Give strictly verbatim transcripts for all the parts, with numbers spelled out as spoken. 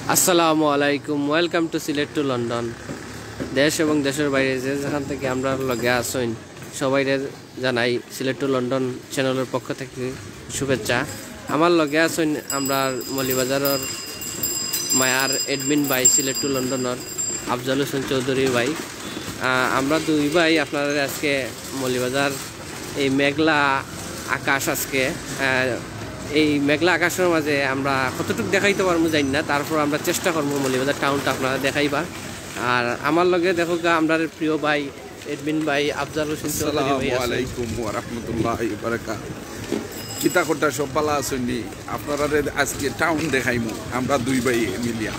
আসসালামু আলাইকুম, welcome to Sylhet to London. দেশ এবং দেশের বাইরে যে যেখান থাকি আমরার লগে আছইন, সবাইরে জানাই সিলেট to লন্ডন চ্যানেলের পক্ষ থাকি শুভেচ্ছা। আমার লগে আছইন আমরার মৌলভীবাজারর মায়ার অ্যাডমিন ভাই, সিলেট to লন্ডনর আফজাল হোসেন চৌধুরী ভাই। আহ, আমরা দুই ভাই আপনারারে আজকে মৌলভীবাজার, এই মেঘলা আকাশ আজকে, আহ, এই মেঘলা আকাশের মাঝে আমরা কতটুকু দেখাইতে পারমু জানি না, তারপর আমরা চেষ্টা করমু মৌলভীবাজার টাউনটা আপনারারে দেখাইবার। আর আমার লগে দেখউক্কা আমরার প্রিয় ভাই, অ্যাডমিন ভাই আফজাল হোসেন চৌধুরী ভাই আসসালামু আলাইকুম ওয়া রাহমাতুল্লাহি ওয়া বারাকাতুহু। কিতা করতা, সব ভালা আছইন নি? আপনারারে আজকে টাউন দেখাইমু আমরা দুই ভাই মিলিয়া,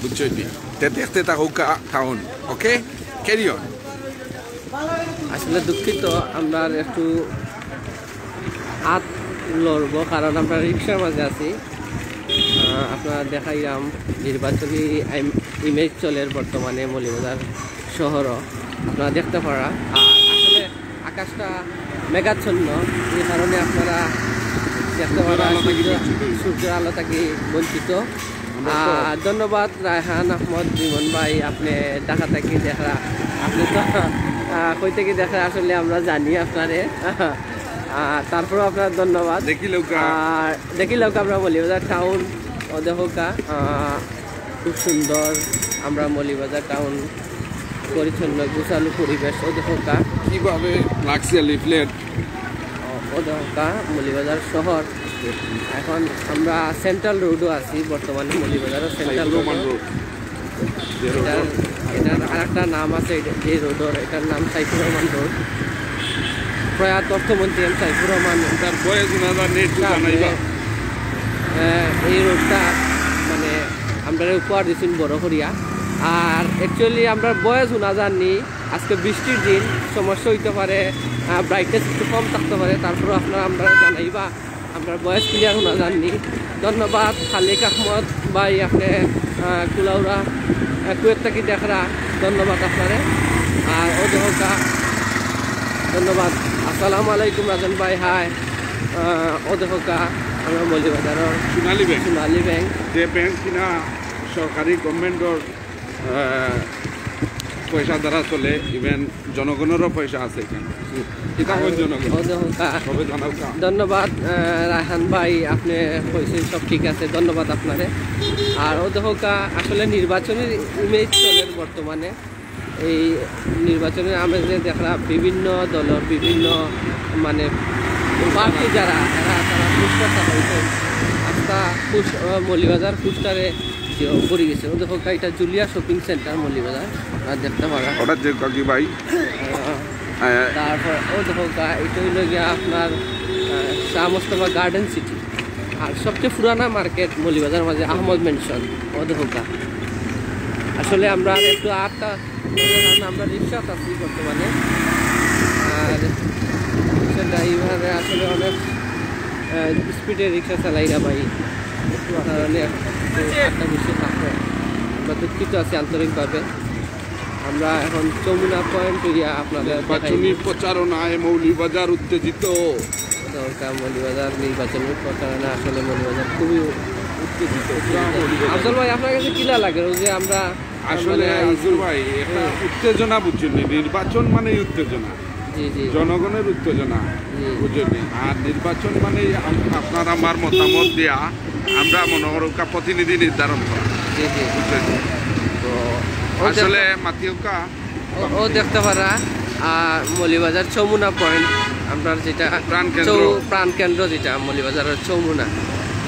বুঝছইন নি? তে দেখতে থাকউক্কা টাউন, ওকে? Carry on. আসলে দুঃখিত, আমরার একটু আত লড়বো, কারণ আমরা রিক্সার মাঝে আছি। আহ, আপনারারে দেখাইলাম নির্বাচনী আইম-, ইমেজ চলের বর্তমানে মৌলভীবাজার শহরও, আপনারা দেখতে পারা। আর আসলে আকাশটা মেঘাচ্ছন্ন, এই কারণে আপনারা দেখতে পারা সূর্য, সূর্যর আলো থাকি বঞ্চিত। আর ধন্যবাদ রায়হান আহমদ রিমন ভাই, আপনে ঢাকা থাকি দেখরা, আপনে তো, আহ, কই থাকি দেখরা আসলে আমরা জানি আপনারে। আহ, তারপরেও আপনারে ধন্যবাদ। দেখিলাউক্কা। আর দেখিলাউক্কা আমরা মৌলভীবাজার টাউন, অউ দেখউক্কা, আহ, খুব সুন্দর আমরা মৌলভীবাজার টাউন, পরিচ্ছন্ন গুছালো পরিবেশ। অউ দেখউক্কা। কিভাবে লাগছে লিফলেট? অউ দেখউক্কা মৌলভীবাজার শহর। এখন আমরা সেন্ট্রাল রোডও আছি বর্তমানে, মৌলভীবাজারর সেন্ট্রাল রোড। এটার, এটার আরেকটা নাম আছে, এটা, যে রোডর, এটার নাম সাইফুর রহমান রোড। প্রয়াত অর্থমন্ত্রী এম সাইফুর রহমান। তার বয়স উনারা নেট জানাইবা। আহ, এই রোডটা মানে আমরারে উপহার দিছইন বড় করিয়া। আর actually আমরার বয়স উনা জানি, আজকে বৃষ্টির দিন, সমস্যা অইতে পারে, আহ, ব্রাইটনেস একটু কম থাকতে পারে, তারপরেও আপনারা আমরারে জানাইবা। আমরার ভয়েস ক্লিয়ার হুনা যার নি। ধন্যবাদ খালিক আহমদ ভাই, আপনে, আহ, কুলাউড়া, আহ, কুয়েত থাকি দেখরা, ধন্যবাদ আপনারে। আর অউ দেখউক্কা, ধন্যবাদ। আসসালামু আলাইকুম রাজন ভাই, হাই। আহ, অউ দেখউক্কা, আমরা মৌলভীবাজারর সোনালী ব্যাংক। সোনালী ব্যাংক। যে ব্যাংক কিনা সরকারি গভর্নমেন্টর আহ, পয়সা দ্বারা চলে, even জনগণেরও পয়সা আছে এখানে। এটা কোন জনগণ? অউ দেখউক্কা। তবে জানাউক্কা। ধন্যবাদ, আহ, রায়হান ভাই, আপনে কইছইন সব ঠিক আছে, ধন্যবাদ আপনারে। আর অউ দেখউক্কা, আসলে নির্বাচনী ইমেজ চলের বর্তমানে। এই নির্বাচনীর আমেজে দেখরা বিভিন্ন দলর বিভিন্ন মানে প্রার্থী যারা, এরা তারা পোস্টার ছাপাইছে। আস্তা পোস-, আহ, মৌলভীবাজার পোস্টারে যে ভরি গেছে। অউ দেখউক্কা, এটা জুলিয়া শপিং সেন্টার মৌলভীবাজার, আপনারা দেখতে পারা। ওটা যে কাকি ভাই? আহ, আহ, তারপর অউ দেখউক্কা, এটা অইলো গিয়া আপনার, আহ, শাহ মোস্তফা গার্ডেন সিটি। আর সবচেয়ে পুরানা মার্কেট মৌলভীবাজার মাঝে আহমদ মেনশন। অউ দেখউক্কা, আসলে আমরা আর একটু আটটা, কারণ আমরা রিক্সাত আছি বর্তমানে। আর রিক্সা ড্রাইভারে আসলে অনেক, আহ, স্পিডে রিক্সা চালাইরা ভাই, একটু কারণে একটু আটটা বেশি থাকবে। আমরা দুঃখিত আছি আন্তরিকভাবে। আমরা এখন যমুনা পয়েন্ট অইয়া আপনাদের নির্বাচনী দেখাইব। প্রচারণায় মৌলভীবাজার উত্তেজিত। অউ দেখউক্কা, মৌলভীবাজার নির্বাচনী প্রচারণা, আসলে মৌলভীবাজার খুবই উত্তেজিত। আফজল ভাই, আপনার কাছে কিলা লাগে অউ যে আমরা আসলে মানে, আফজল ভাই, একটা হুম। উত্তেজনা বুঝছইন নি, নির্বাচন মানেই উত্তেজনা, জি, জি। জনগণের উত্তেজনা, জি। বুঝছইন নি? আর নির্বাচন মানেই আম-, আপনার আমার মতামত দেয়া, আমরা মনে করউক্কা প্রতিনিধি নির্ধারণ করা, জি, জি। বুঝছইন নি? তো অউ আসলে দেখো। মাতিউক্কা। অউ, অউ দেখতে পারা, আহ, মৌলভীবাজার যমুনা পয়েন্ট, আমরার যেটা প্রাণকেন্দ্র। চৌ-, প্রাণকেন্দ্র যেটা মৌলভীবাজারর যমুনা।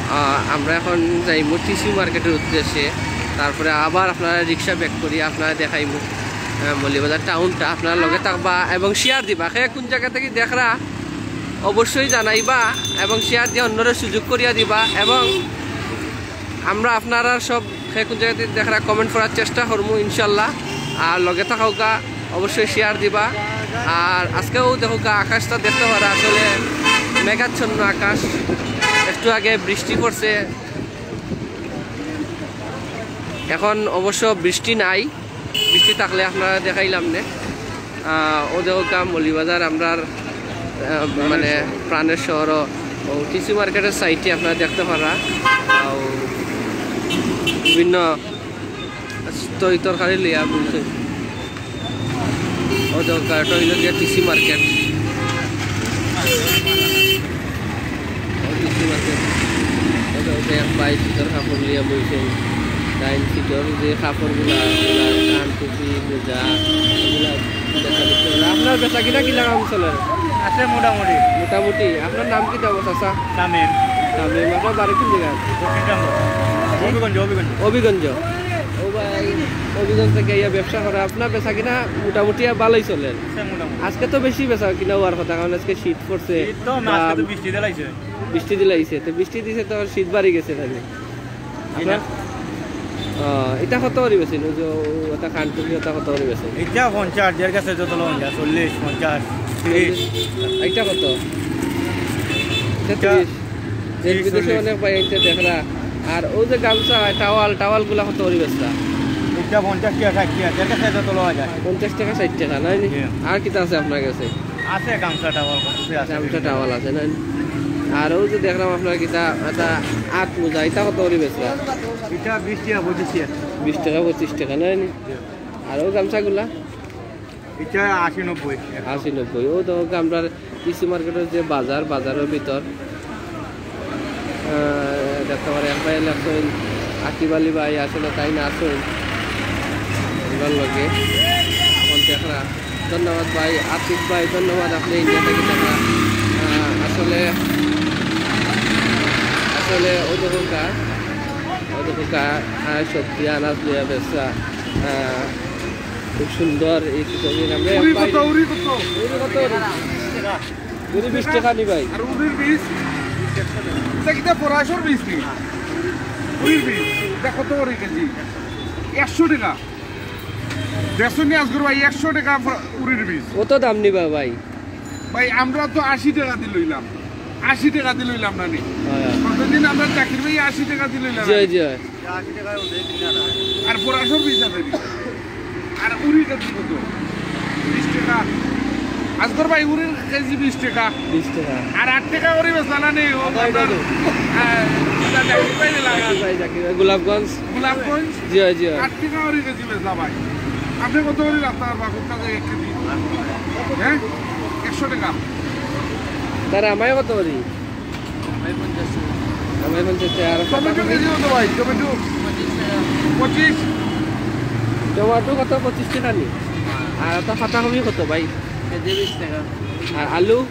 আহ, আমরা এখন যাইমু টিসি মার্কেটর উদ্দেশ্যে, তারপরে আবার আপনারারে রিক্সা ব্যাক করি আপনারারে দেখাইমু, আহ, মৌলভীবাজার টাউনটা। আপনারা লগে থাকবা এবং শেয়ার দিবা। কে কুন জাগা থাকি দেখরা অবশ্যই জানাইবা এবং শেয়ার দিয়া অন্যরে সুযোগ করিয়া দিবা এবং আমরা আপনারার সব কে কুন জাগা থাকি দেখরা কমেন্ট করার চেষ্টা করমু ইনশাল্লাহ। আর লগে থাকউক্কা, অবশ্যই শেয়ার দিবা। আর আজকে অউ দেখউক্কা, আকাশটা দেখতে পারা আসলে মেঘাচ্ছন্ন আকাশ, একটু আগে বৃষ্টি পড়ছে, এখন অবশ্য বৃষ্টি নাই। বৃষ্টি থাকলে আপনারারে দেখাইলাম নে। আহ, অউ দেখউক্কা মৌলভীবাজার আমরার, আহ, মানে প্রাণের শহর। অউ টিসি মার্কেটর সাইডে আপনারা দেখতে পারা। অউ বিভিন্ন তরি তরকারি লইয়া বইছে। ও তো এটা হইল গিয়া টিসি মার্কেট। ও টিসি মার্কেট। ও তো ওটা এক ভাই শীতর কাপড় লইয়া বইছে। তাই শীতর যে কাপড়গুলা, ওগুলা, কান টুপি, মোজা, এগুলা বেচা বিক্রি করে। আপনার বেচা কিনা কিলা কাম চলে? আছে মোটামুটি। মোটামুটি। আপনার নাম কিতা চাচা? তামিম। তামিম। আপনার বাড়ি কোন জায়গা? দক্ষিণ কামরূপ। হবিগঞ্জ, হবিগঞ্জ। হবিগঞ্জ। ও ভাই, হবিগঞ্জ থেকে ইয়া ব্যবসা করা। আপনার বেচা কিনা মোটামুটি ভালোই চলে। আছে মোটামুটি। আজকে তো বেশি বেচা কিনা হওয়ার কথা, কারণ আজকে শীত পড়ছে। শীত তো না, বা আজকে তো বৃষ্টি দিলাইছে। বৃষ্টি দিলাইছে, তো বৃষ্টি দিছে তো শীত বাড়ি গেছে তাহলে। আপনার? আহ, এটা কত করি বেচেন? ওই যে, ও, ওটা কান টুপি, ওটা কত করি বেচেন? এটা পঞ্চাশ, যার কাছে যত লওয়া যায়, চল্লিশ, পঞ্চাশ, তিরিশ। এটা কত? এটা এটা তিরিশ। দেশ তিরিশ, বিদেশে চল্লিশ। অনেক ভাই আনতে দেখরা। আর ও যে গামছা, টাওয়াল, টাওয়ালগুলা কত করি বেচরা? এটা পঞ্চাশ টাকা, ষাট টাকা, যার কাছে যত লওয়া যায়। পঞ্চাশ টাকা, ষাট টাকা, নাই নি? জি। আর কিতা আছে আপনার কাছে? আছে গামছা টাওয়াল, কত আছে। গামছা টাওয়াল আছে না? আর ও যে দেখলাম আপনার কিতা, এটা আত মোজা, এটা কত করি বেচরা? এটা বিশ টাকা, পঁচিশ টাকা। বিশ টাকা, পঁচিশ টাকা, না নি? আর ও গামছাগুলা? এটা আশি, নব্বই। আশি, নব্বই। ও তো আমরা কৃষি মার্কেটের যে বাজার, বাজারের ভিতর, আহ, দেখতে পারে এক ভাই লেখছেন আকিব আলী ভাই, আসলে তাই না আছেন ওনার লগে। এখন দেখরা। ধন্যবাদ ভাই, আতিক ভাই, ধন্যবাদ, আপনি ইন্ডিয়া থেকে দেখা। আহ, আসলে, আসলে ও দেখুন কা, ও দেখুন কা, আহ, সবজি আনাজ নিয়ে ব্যবসা, আহ, খুব সুন্দর এই সুযোগে আমরা উরি কত, উরি কত? উরি কত উরি? উরি বিশ টাকা নি ভাই। আর উরির বীজ? এটা কিতা পরাশর বীজ নি? উরির বীজ। এটা কত করি কেজি? একশো টাকা। দেখছো নি আজগর ভাই, একশো টাকা ফ-, উরির বীজ। কত দাম নিবা ভাই? ভাই, আমরা তো আশি টাকা দি লইলাম। আশি টাকা দি লইলাম না নি? হ্যাঁ। কতদিন আমরা চাকরি ভাই আশি টাকা দি লইলাম। জি, জি। আর পরাশর বীজ আছে নি? আর উরির কেজি কত? বিশ টাকা। আজগর ভাই, উরির কেজি বিশ টাকা। বিশ টাকা। আর আট টাকা করি বেচলা না নি? ও আট টাকা। আপনার, আহ, এটা দেখতে পাইলে লাগা। ভাই, জাকির ভাই, গোলাপগঞ্জ। গোলাপগঞ্জ? জি, জি। আট টাকা করি কেজি বেচলা ভাই। আপনি কত করি রাখতে পারবা? কোনটা যায় এক কেজি? হ্যাঁ? একশো টাকা। তার আমায় কত করি? আমায় পঞ্চাশ টাকা। আমায় পঞ্চাশ টাকা। আর টমেটো কেজি কত ভাই? টমেটো? পঁচিশ টাকা। পঁচিশ। টমেটো কত? পঁচিশ টাকা নি? আর একটা পাতাকপি কত ভাই? কেজি বিশ টাকা। আর আলু?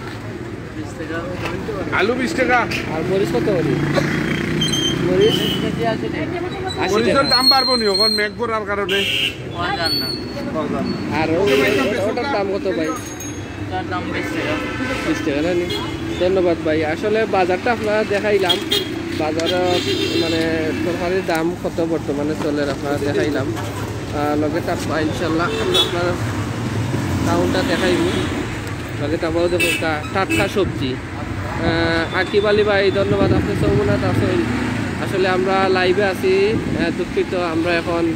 বিশ টাকা। আলু বিশ টাকা। আর মরিচ কত করি? মরিচ? কেজি আশি টাকা। আশি মরিচের টাকা। দাম বাড়বো নি এখন মেঘ পড়ার কারণে? পাওয়া যায় না। পাওয়া যায় না। আর ও-, ওটার দাম কত ভাই? তার দাম বিশ টাকা। বিশ টাকা না নি? ধন্যবাদ ভাই। আসলে বাজারটা আপনারা দেখাইলাম, বাজারো মানে তরকারির দাম কত বর্তমানে চলের আপনারা দেখাইলাম। আহ, লগে থাকবা ইনশাল্লাহ, আমরা আপনারা টাউনটা দেখাইব। লগে থাকবা, ও দেখো টা-, টাটকা সবজি। আহ, আকিব আলী ভাই, ধন্যবাদ, আপনি সৌমনাথ আছেন। আসলে আমরা live-এ আছি, আহ, দুঃখিত, আমরা এখন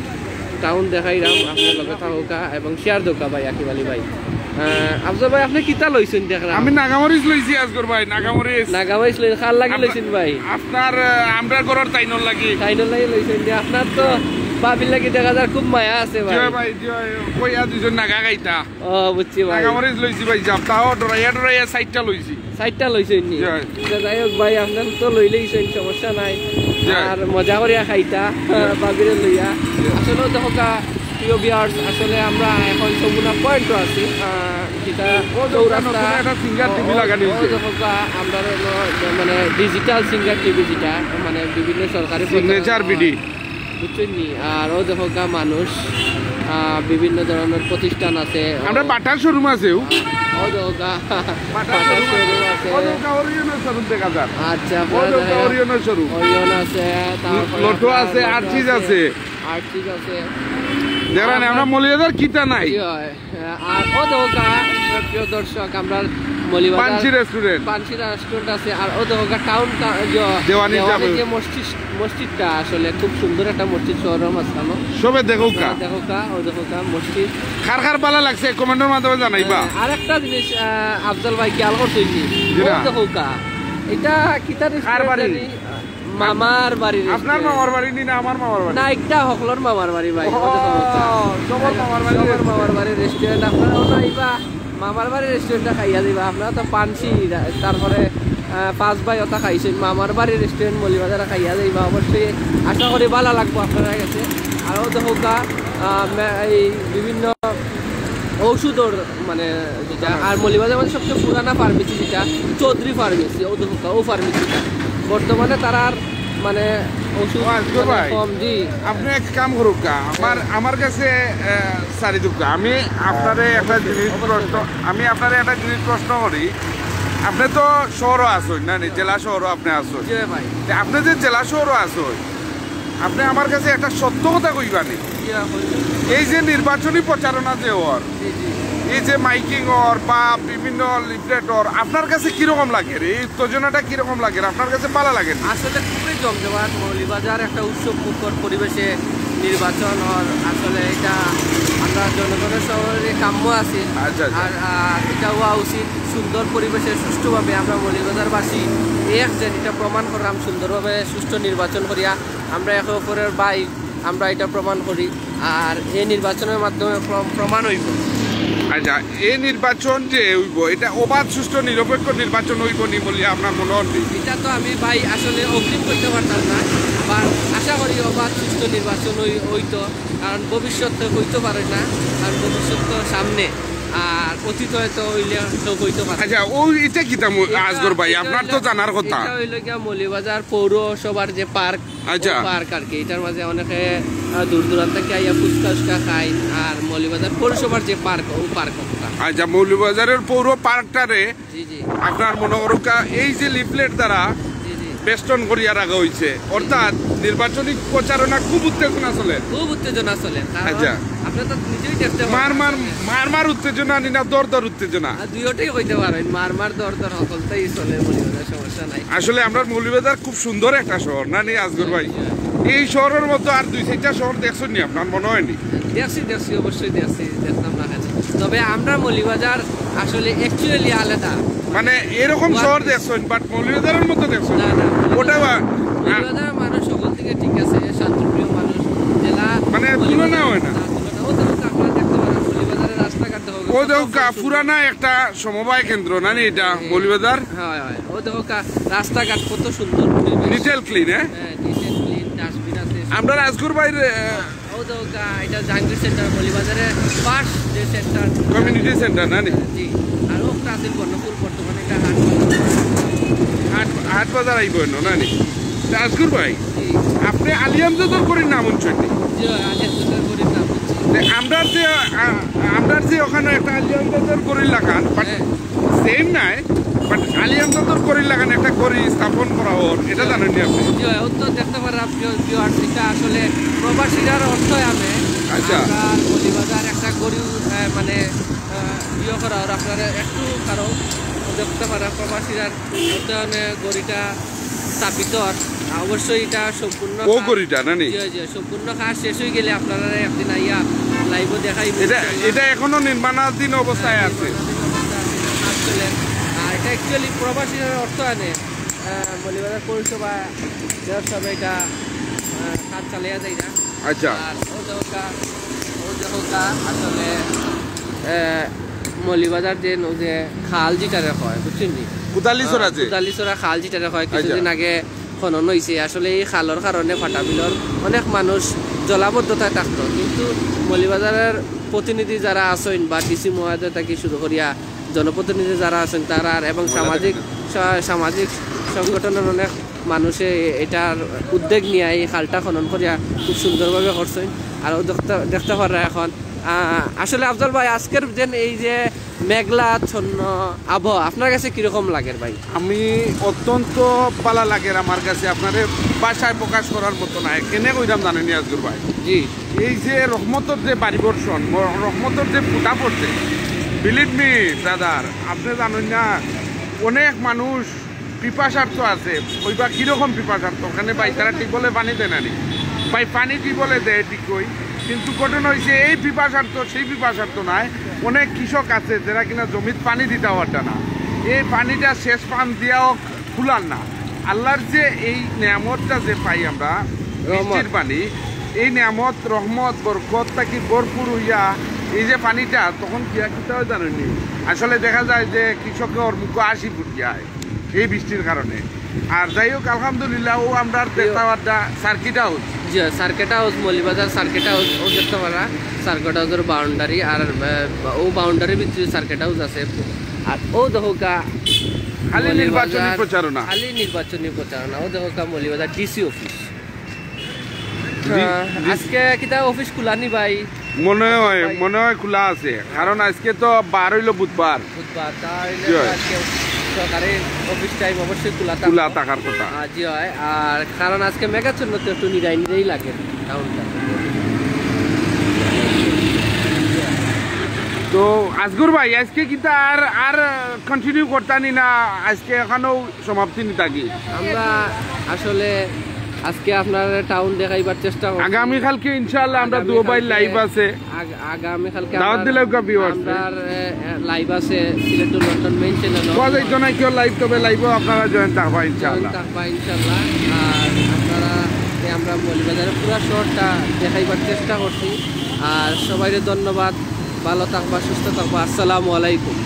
টাউন দেখাইলাম, আপনি লগে থাকুকা এবং share দেউকা ভাই, আকিব আলী ভাই। আহ, আফজল ভাই, আপনি কিতা লইছেন দেখলাম? আমি নাগামরিচ লইছি আজগর ভাই, নাগামরিচ। নাগামরিচ লই-, কার লাগি আপ-, লইছেন ভাই? আপনার, আহ, আমরার ঘরর তাইনর লাগি। তাইনর লাগি লইছেন যে, আপনার তো ভাবির লাগি দেখা যার খুব মায়া আছে ভাই। জি ভাই, জি ভাই, কইয়া দুইজন নাগা খাইতা। ও, বুঝছি ভাই। নাগামরিচ লইছি ভাই, জাপ, তাও ডরাইয়া ডরাইয়া চাইরটা লইছি। চাইরটা লইছেন নি? জি। তো যাই হোক ভাই, আপনার তো লইলেইছেন, সমস্যা নাই। জি। আর মজা করিয়া খাইতা, জি। ভাবিরে লইয়া। জি। আসলে দেখো কা, প্রিয় viewers, আসলে আমরা এখন যমুনা পয়েন্টও আছি, আহ, যেটা ও, যমুনা চৌরাস্তা, নতুন একটা finger ও, টিভি ও, লাগানি ও, হইছে। দেখো কা, আমরা হলো যে মানে digital finger টিভি যেটা, মানে বিভিন্ন সরকারি Signature প্রচারণা বিডি। হয়। বুঝছেন নি? আর ও দেখো গা মানুষ, আহ, বিভিন্ন ধরনের প্রতিষ্ঠান আছে। আমরা ও, বাটার শোরুম আছে, ও। ও দেখো গা, বাটার বাটার শোরুম আছে। শোরুম আছে। ও দেখো গা, ওরিয়নের শোরুম দেখা যার। আচ্ছা, ও আপনারা দেখো গা, দেখেন, ওরিয়নের শোরুম। ওরিয়ন আছে, তারপরে লোটো আপনার আছে, লোটো আর্চিজ আছে। আছে। আর্চিজ আছে। দেখেন, আমরা আমরা মৌলভীবাজার কিতা নাই? কি হয়? আর ও দেখো কা, প্রিয় দর্শক, আমরা মৌলভীবাজার পানসি রেস্টুরেন্ট। পানসি রেস্টুরেন্ট আছে। আর ও দেখো কা, টাউন কা-, যে দেওয়ানি দেওয়ানি জামে। যে মসজিদ, মসজিদটা আসলে খুব সুন্দর একটা মসজিদ, শহরের মাঝখানো। সবে দেখো কা। দেখো কা, ও দেখো কা, মসজিদ। কার কার ভালা লাগছে, কমেন্টের মাধ্যমে জানাইবা। আহ, আরেকটা জিনিস, আহ, আফজল ভাই খেয়াল করছেন নি? জি না। ও দেখো কা, এটা কিতার কার বাড়ি? রেস্টুরেন্ট জানি? মামার বাড়ির আপনার restaurant। মামার বাড়ি নি না আমার মামার বাড়ি? না, একটা হকলর মামার বাড়ি ভাই। ও, সবর মামার বাড়ি। সবর মামার বাড়ির রেস্টুরেন্ট। আপনারা ওটা আইবা, মামার বাড়ির রেস্টুরেন্টটা খাইয়া যাইবা। আপনারা তো পানসি, তারপরে আহ, পাঁচ ভাই ওটা খাইছেন, মামার বাড়ির রেস্টুরেন্ট মৌলভীবাজারে খাইয়া যাইবা। অবশ্যই আশা করি ভালো লাগবো আপনারা গেছে। আরও দেখোকা এই বিভিন্ন ঔষধর মানে যেটা, আর মৌলভীবাজার মানে সবচেয়ে পুরানা ফার্মেসি যেটা, চৌধুরী ফার্মেসি, ও দেখোকা ও ফার্মেসিটা বর্তমানে তারা আর মানে ওষুধ ও, আজগর মানে ভাই। কম। জি। আপনি এক কাম করুক কা, আমার আমার কাছে আহ, সারি দুক কা। আমি আপনারে একটা জিনিস প্রশ্ন আমি আপনারে একটা জিনিস প্রশ্ন করি। আপনি তো শহরও আছইন না নি, জেলা শহরও আপনি আছইন। জি ভাই। তে আপনি যে জেলা শহরও আছইন, আপনি আমার কাছে একটা সত্য কথা কইবা নি। জি ভাই, কই। এই যে নির্বাচনী প্রচারণা যে ওর, জি জি। এই যে মাইকিং ওর বা বিভিন্ন লিফলেট ওর, আপনার কাছে কিরকম লাগে রে? এই উত্তেজনাটা কিরকম লাগে রে? আপনার কাছে ভালো লাগে নি? আসলে খুবই জমজমাট মৌলভীবাজার, একটা উৎসব মুখর পরিবেশে নির্বাচন ওর। আসলে এটা আমরা জনগণের সবারই কাম্য আছি। আচ্ছা, আচ্ছা। আর আর এটা হওয়া উচিত সুন্দর পরিবেশে সুষ্ঠুভাবে আমরা মৌলভীবাজারবাসী এক যেন এটা প্রমাণ করলাম সুন্দরভাবে সুষ্ঠু নির্বাচন করিয়া আমরা একে অপরের ভাই, আমরা এটা প্রমাণ করি। আর এই নির্বাচনের মাধ্যমে প্র- প্রমাণ হইব। আচ্ছা, এই নির্বাচন যে হইব, এটা অবাধ সুষ্ঠু নিরপেক্ষ নির্বাচন হইব নি বলে আপনার মনে হয়? এটা তো আমি ভাই আসলে অগ্রিম কইতে পারতাম না, বা আশা করি অবাধ সুষ্ঠু নির্বাচন হই- হইতো, কারণ ভবিষ্যৎ তো হইতে পারে না, কারণ ভবিষ্যৎ তো সামনে, আর অতীত হয়তো হইলে তো হইতে পারে। আচ্ছা, ও এটা কিতা মু- আজগর ভাই, এটা আপনার হইলো- তো জানার কথা। এটা হইলো গিয়া মৌলভীবাজার পৌরসভার যে পার্ক, আচ্ছা। পার্ক আর কি। এটার মাঝে অনেকে আহ, দূর দূরান্ত থেকে আইয়া ফুচকা উচকা খায়, আর মৌলভীবাজার পৌরসভার যে পার্ক, ও পার্ক। আচ্ছা, মৌলভীবাজারের পৌর পার্কটারে জি জি। আপনার মনে করুকা এই যে লিফলেট দ্বারা জি জি। বেষ্টন করিয়া রাখা হয়েছে, অর্থাৎ নির্বাচনী প্রচারণা খুব উত্তেজনা চলে। খুব উত্তেজনা চলে, কারণ আচ্ছা। আপনি তো নিজেই দেখতে পাচ্ছেন। মার মার মার মার উত্তেজনা নি না দর দর উত্তেজনা? আর দুইটাই কইতে পারেন, মার মার দর দর সকলটাই চলে মৌলভীবাজার, সমস্যা নাই। আসলে আমরা মৌলভীবাজার খুব সুন্দর একটা শহর না নি আজগর ভাই? এই শহরের মতো আর দুই চারটা শহর দেখছেন নি আপনার মনে হয়নি? দেখছি দেখছি, অবশ্যই দেখছি, দেখতাম না কেন। তবে আমরা মৌলভীবাজার আসলে অ্যাকচুয়ালি আলাদা। মানে এরকম শহর দেখছেন, বাট মৌলভীবাজারের মতো দেখছেন না না। না, ওটা বা- মৌলভীবাজারের মানুষ সকল থেকে ঠিক আছে, শান্তিপ্রিয় মানুষ, জেলা মানে মৌলভীবাজার- তুলনা হয় না। না, তুলনা। ও তো আপনারা দেখতে পারেন মৌলভীবাজারের রাস্তাঘাট দেখো, ও কত দেখো কা- সুন্দর। পুরানা একটা সমবায় কেন্দ্র না নি এটা মৌলভীবাজার? হয় হয়, ও দেখো কা- রাস্তাঘাট কত সুন্দর। নিট অ্যান্ড ক্লিন, হ্যাঁ? হ্যাঁ, নিট অ্যান্ড ক্লিন, ডাস্টবিন আছে। আমরা আজগর বাইরে ও দেখো কা- এটা জাহাঙ্গীর সেন্টার, মৌলভীবাজারের পাশ যে সেন্টার। কমিউনিটি সেন্টার না নি? জি। আর ওটা আছে বর্ণপুর, বর্তমানে এটা হাট বাজার। হাট হাট বাজার আইব না নি? তা আজগর ভাই, জি। আপনি আলী আমজাদর করির নাম শুনছেন নি? জি, আলী আমজাদর করির নাম শুনছি। তে আমরার যে আ- আমরার যে ওখানো একটা আলী আমজাদর করির লাখান, বাট হ্যাঁ। সেম নাই, বাট আলী আমজাদর করির লাখান একটা করি স্থাপন করা ওর, এটা জানেন নি আপনি? জি, ও তো দেখতে পারলাম যে ভিউয়ার্স, এটা আসলে প্রবাসীরার অর্থ আমি আচ্ছা। আমরা মৌলভীবাজার একটা করি আহ, মানে আহ, ইয়ে করা ওর, আপনারা একটু কারো দেখতে পারা প্রবাসীরার অর্থায়নে করিটা স্থাপিত আর অবশ্যই এটা সম্পূর্ণ ও কাজ- করিটা না নি? জি, জি, সম্পূর্ণ কাজ শেষ হয়ে গেলে আপনারা একদিন আইয়া লাইভও দেখাইব এটা এটা এখনো নির্মাণাধীন অবস্থায় আছে। কাজ চলে। আর এটা অ্যাকচুয়ালি প্রবাসীরার অর্থায়নে আহ, মৌলভীবাজার পৌরসভা দেওয়ার সবে এটা আহ, কাজ চালিয়ে যায় না। আচ্ছা। আর ও দেখো কা- ও দেখো কা আসলে আহ, মৌলভীবাজার যে ন- যে খাল যেটারে হয়, বুঝছেন নি? কুদালিছড়া যে? কুদালিছড়া খাল যেটারে হয়, আচ্ছা। কিছুদিন আগে খনন হয়েছে। আসলে এই খালর কারণে ফাটাবিলর অনেক মানুষ জলাবদ্ধতায় থাকতো, কিন্তু মৌলভীবাজারের প্রতিনিধি যারা আছেন বা ডিসি মহোদয় থেকে শুরু করিয়া জনপ্রতিনিধি যারা আছেন তারা আর এবং সামাজিক সা- সামাজিক সংগঠনের অনেক মানুষে এটার উদ্যোগ নিয়ে এই খালটা খনন করিয়া খুব সুন্দরভাবে করছেন। আর ও দেখতে দেখতে পাররা এখন আহ, আসলে আফজল ভাই, আজকের দিন এই যে মেঘলা ছন্ন আবহাওয়া আপনার কাছে কিরকম লাগের ভাই? আমি অত্যন্ত ভালা লাগের আমার কাছে, আপনারে ভাষায় প্রকাশ করার মতো না। কেনে কইরাম জানেন নি আজগর ভাই? জি। এই যে রহমতর যে বাড়ি বর্ষণ, ম- রহমতর যে ফুটা পড়ছে, বিলিভ মি ব্রাদার, আপনি জানেন না, অনেক মানুষ পিপাসার্থ আছে। ওইবা কিরকম পিপাসার্থ? ওখানে ভাই তারা টিউবওয়েলে পানি দেয় না নি, ভাই পানি টিউবওয়েলে দেয় ঠিকই, কিন্তু ঘটনা হয়েছে এই পিপাসার্থ সেই পিপাসার্থ নয়। অনেক কৃষক আছে যারা কিনা জমিত পানি দিতে পারছে না, এই পানিটা শেষ পান দিয়াও খুলার না। আল্লাহর যে এই নিয়ামতটা যে পাই আমরা, বৃষ্টির পানি, এই নিয়ামত, রহমত, বরকত থাকি ভরপুর অইয়া এই যে পানিটা, তখন কিতা অয় জানইননি, আসলে দেখা যায় যে কৃষকর মুখো হাসি ফুটি যায় এই বৃষ্টির কারণে। আর যাই হোক, আলহামদুলিল্লাহ, অউ আমরার দেখতা পাররা সার্কিট হাউস। জি, circuit house, Moulvibazar circuit house, অউ দেখতা পাররা সার্কিট হাউসর বাউন্ডারি, আর, আহ, অউ বাউন্ডারির ভিতরে সার্কিট হাউস আছে। আর অউ দেখউক্কা খালি নির্বাচনী প্রচারণা। খালি নির্বাচনী প্রচারণা। অউ দেখউক্কা মৌলভীবাজার ডিসি অফিস। আহ, আজকে কিতা অফিস খোলা নি ভাই? মনে হয়, মনে হয় খোলা আছে, কারণ আজকে তো বার অইলো বুধবার। বুধবার, তা অইলে তো আজকে সরকারি অফিস টাইম অবশ্যই খোলা থাকবো। খোলা থাকার কথা। আহ, জি অয়, আর কারণ আজকে মেঘাচ্ছন্ন তো একটু নিরাই নিরাই লাগে টাউনটা। তো আজগর ভাই, আজকে কিতা আর, আর কন্টিনিউ করতা নি না, আজকে অখানউ সমাপ্তি নিতা কি? আমরা আসলে আজকে আপনারে টাউন দেখাইবার চেষ্টা করছি। আগামীকালকে ইনশাআল্লাহ আমরার দুবাই লাইভ আছে। আগ-, আগামীকালকে দাওয়াত দিলাউক্কা ভিউয়ার্স। আমরার, এ, এ, লাইভ আছে Sylhet to London main channel. কোয়া যাইতো না কেউ লাইভ, তবে লাইভও আপনারা জয়েন থাকবা ইনশাআল্লাহ। জয়েন থাকবা ইনশাআল্লাহ। আর আপনারারে আমরা মৌলভীবাজারের পুরা শহরটা দেখাইবার চেষ্টা করছি। আর সবাইরে ধন্যবাদ, ভালো থাকবা, সুস্থ থাকবা। আসসালামু আলাইকুম।